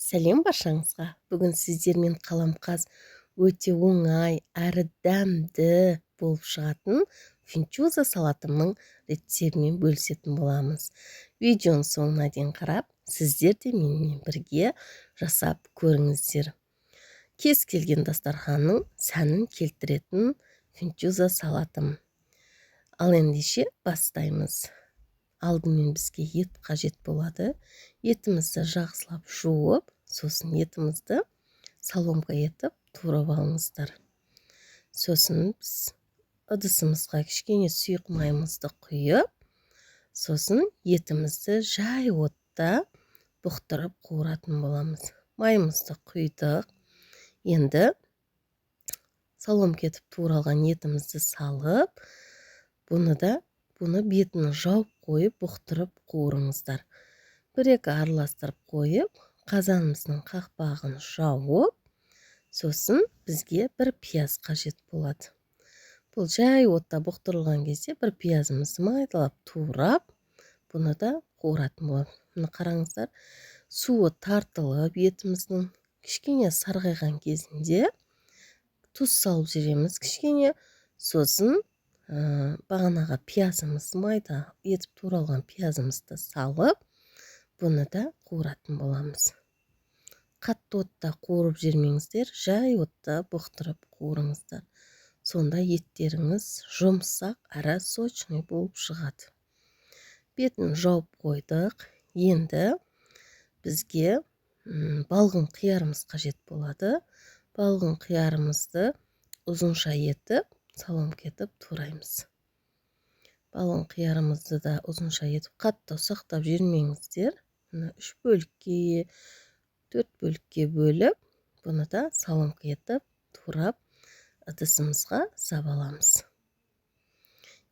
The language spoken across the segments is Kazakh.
Сәлем баршаңызға! Бүгін сіздермен қаламқас өте оңай әрі дәмді болып шығатын фунчуза салатымның рецептімен бөлісетін боламыз. Видеоның соңына дейін қарап, сіздер де менімен бірге жасап көріңіздер. Кез келген дастарханның сәнін келтіретін фунчуза салатым. Ал ендеше бастаймыз. Алдымен бізге ет қажет болады. Етімізді жақсылап жуып, сосын етімізді соломка етіп турап алыңыздар. Сосын біз ыдысымызға кішкене сұйық майымызды құйып, сосын етімізді жай отта бұқтырып қуыратын боламыз. Майымызды құйдық. Енді соломка етіп туралған етімізді салып, бұны бетін жауып қойып, бұқтырып қуырыңыздар. Бір-екі араластырып қойып, қазанымыздың қақпағын жауып, сосын бізге бір пияз қажет болады. Бұл жай отта бұқтырылған кезде бір пиязымызды майдалап турап, бұны да қуыратын боламыз. Мына қараңыздар, суы тартылып, етіміздің кішкене сарғайған кезінде тұз салып жібереміз кішкене, сосын бағанағы пиязымыз, майда етіп туралған пиязымызды салып, бұны да қуыратын боламыз. Қатты отта қуырып жібермеңіздер, жай отта бұқтырып қуырыңыздар. Сонда еттеріңіз жұмсақ әрі сочный болып шығады. Бетін жауып қойдық. Енді бізге балғын қиярымыз қажет болады. Балғын қиярымызды ұзынша етіп, соломка етіп тураймыз. Балғын қиярымызды да ұзынша етіп қатты ұсақтап жібермеңіздер. Мына 3 бөлікке, 4 бөлікке бөліп, бұны да соломка етіп турап, ыдысымызға сап аламыз.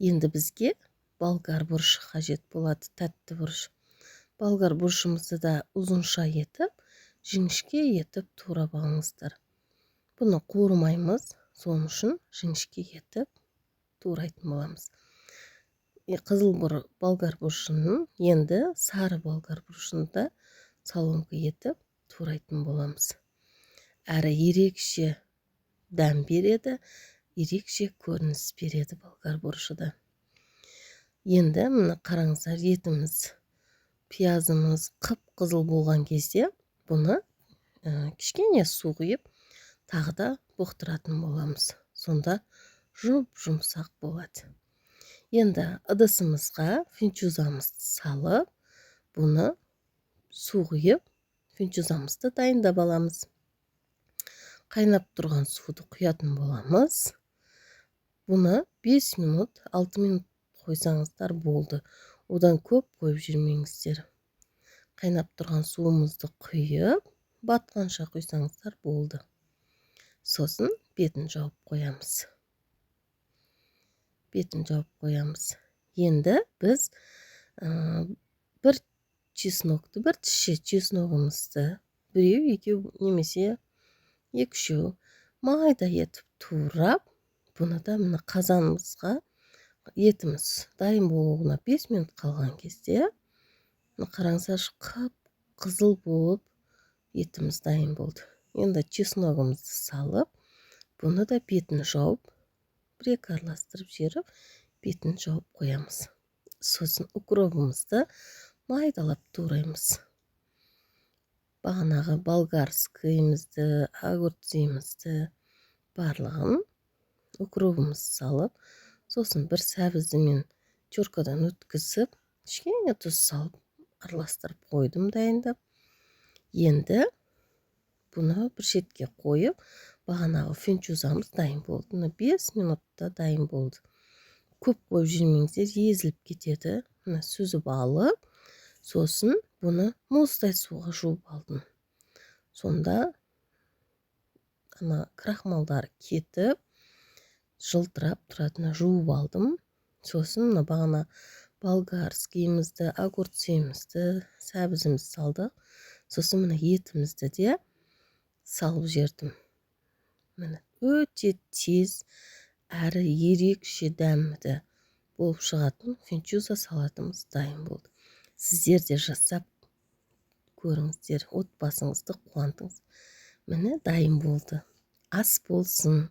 Енді бізге болгар бұрышы қажет болады, тәтті бұрыш. Болгар бұрышымызды да ұзынша етіп, жіңішке етіп турап алыңыздар. Бұны қуырмаймыз, соның үшін жіңішке етіп турайтын боламыз. Қызыл болгар бұрышын, енді сары болгар бұрышын да соломка етіп турайтын боламыз. Әрі ерекше дәм береді, ерекше көрініс береді болгар бұрышы да. Енді мына қараңыздар, етіміз, пиязымыз қып-қызыл болған кезде бұны кішкене су құйып, тағы да бұқтыратын боламыз. Сонда жұп-жұмсақ болады. Енді ыдысымызға фунчузамызды салып, бұны су құйып, фунчузамызды дайындап аламыз. Қайнап тұрған суды құятын боламыз. Бұны 5 минут, 6 минут қойсаңыздар болды. Одан көп қойып жүрмеңіздер. Қайнап тұрған суымызды құйып, батқанша құйсаңыздар болды. Сосын бетін жауып қоямыз. Бетін жауып қоямыз. Енді біз бір чеснокты, бір тісше чесногымызды біреу, екеу немесе екі-үшеу майда етіп турап, бұны да мына қазанымызға етіміз дайын болуына 5 минут қалған кезде, мына қараңыздаршы, қып-қызыл болып етіміз дайын болды. Енді чесногымызды салып, бұны да бетін жауып, бір-екі араластырып жіберіп, бетін жауып қоямыз. Сосын укробымызды майдалап тураймыз. Бағанағы болгарскийімізді, огурцымызды, барлығын укробымызды салып, сосын бір сәбізді мен теркадан өткізіп, кішкене тұз салып араластырып қойдым дайындап. Енді бұны бір шетке қойып, бағанағы фунчузамыз дайын болды. Мына 5 минутта дайын болды. Көп қойып жібермеңіздер, езіліп кетеді. Мына сүзіп алып, сосын бұны мұздай суға жуып алдым. Сонда ана крахмалдары кетіп, жылтырап тұратыны жуып алдым. Сосын мына бағана болгарскийімізді, огурцымызды, сәбізімізді салдық. Сосын мына етімізді де салып жібердім. Міне, өте тез әрі ерекше дәмді болып шығатын фунчуза салатымыз дайын болды. Сіздер де жасап көріңіздер, отбасыңызды қуантыңыз. Міне, дайын болды. Ас болсын!